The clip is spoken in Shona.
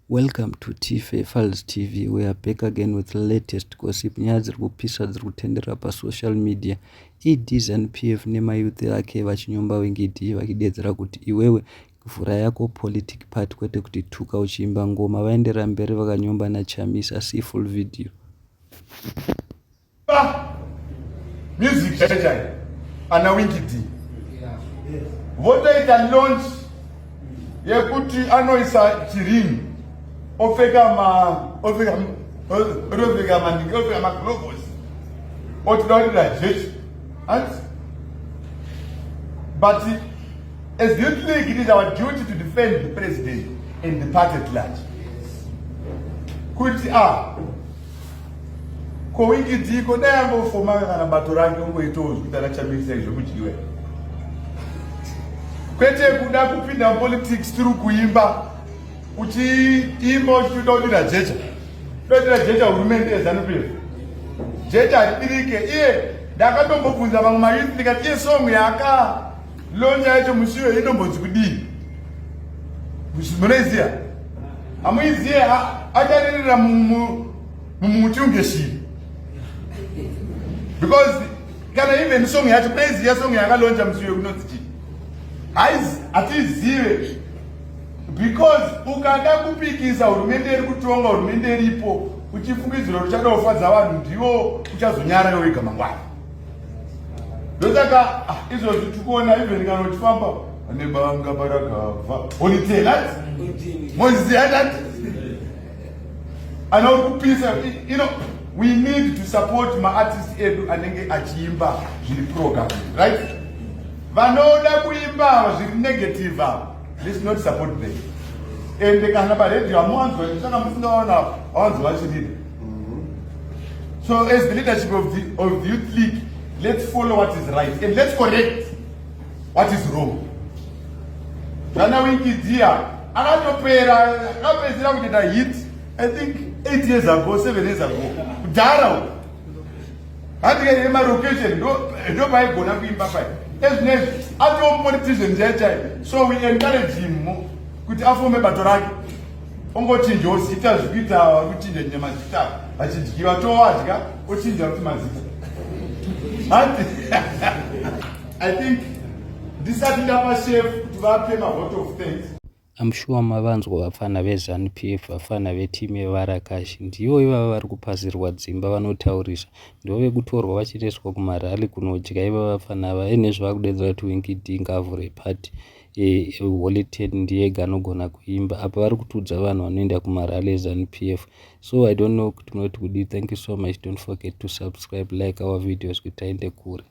Welcome to Tife Files TV. We are back again with latest gossip. Nyaya dziri kupisa dziri kutenderera pasocial media. ED ZANU-PF nemayouth ake vachinyomba Winky D vachidedzera kuti iwewe vhura yako politic party kwete kuti tuka uchiimba ngoma. Vaenderera mberi vakanyomba naChamisa. See full video. Ah, music chaiyo chaiyo ana Winky D votoita launch yekuti anoisa chiringi opfeka ma opfeka otopfeka maningi opfeka magloves otida kudira jechi and but as youth league it is our duty to defend the president and the party at large kuti ah ko Winky D ko dai angofoma kana bato rake ongoitawo zvikuita raChamisa zvekudyiwa kwete kuda kupinda mupolitics tiri kuimba uchiimba uchitoda kudira jecha kudira jecha hurumende yeZANU-PF jecha haridirike. Iye ndakatombobvunza vamwe mayouth ndikati iye song yaakalauncha yacho musiyo inombonzi kudii? Munoiziya? Hamuiziye? Acharirira mumuti unge shiri because kana even song yacho munoiziya? Song yakalauncha musiyo kunonzi chii? Hatizive because ukada kupikisa hurumende iri kutonga, hurumende iripo, uchifungidzira kuti uchada kufadza vanhu, ndiwo uchazonyara wega mangwana. Ndosaka ah, izvozvi tikuona even kana uchifamba nebanga barakabva honitela moziya tati ana uri kupisa. We need to support maartist edu anenge achiimba zviri pro government, right? Vanoda kuimba zviri negative ava, let's not support them. Ende kana paredhiyo hamuwanzwa, saka musingaona hawanzwa vachirida. So as the leadership of the youth league, let's follow what is right and let's correct what is wrong. Zvana Winky D akatopera, akapedzisira kutoita hit I think 8 years ago, 7 years ago, kudhara uko. Handike yemalocation ndo paigona kuimba pai. Ezvinezvi atoo politician chai chai. So we encourage him kuti afome bato rake, ongochinjawo zita zvikuita kuchinja chinja mazita vachidyiwa towadya, ochinja kuti mazita handi. I think ndisati ndapa chef kuti vape mavote of thanks. I'm sure mavanzwa vafana veZANU-PF, vafana vetimu yevarakashi. Ndivo ivava vari kupazirwa dzimba, vanotaurisa, ndivo vekutorwa vachiendeswa kumarally kunodya. Ivava vafana ava ine zvavakudedzera kuti Winky D ngaavhure party, Holy Ten ndiyega anogona kuimba. Apa vari kutudza vanhu vanoenda kumarally eZANU-PF. So I don't know kuti munoti kudii. Thank you so much. Don't forget to subscribe, like our videos kuti aende kure.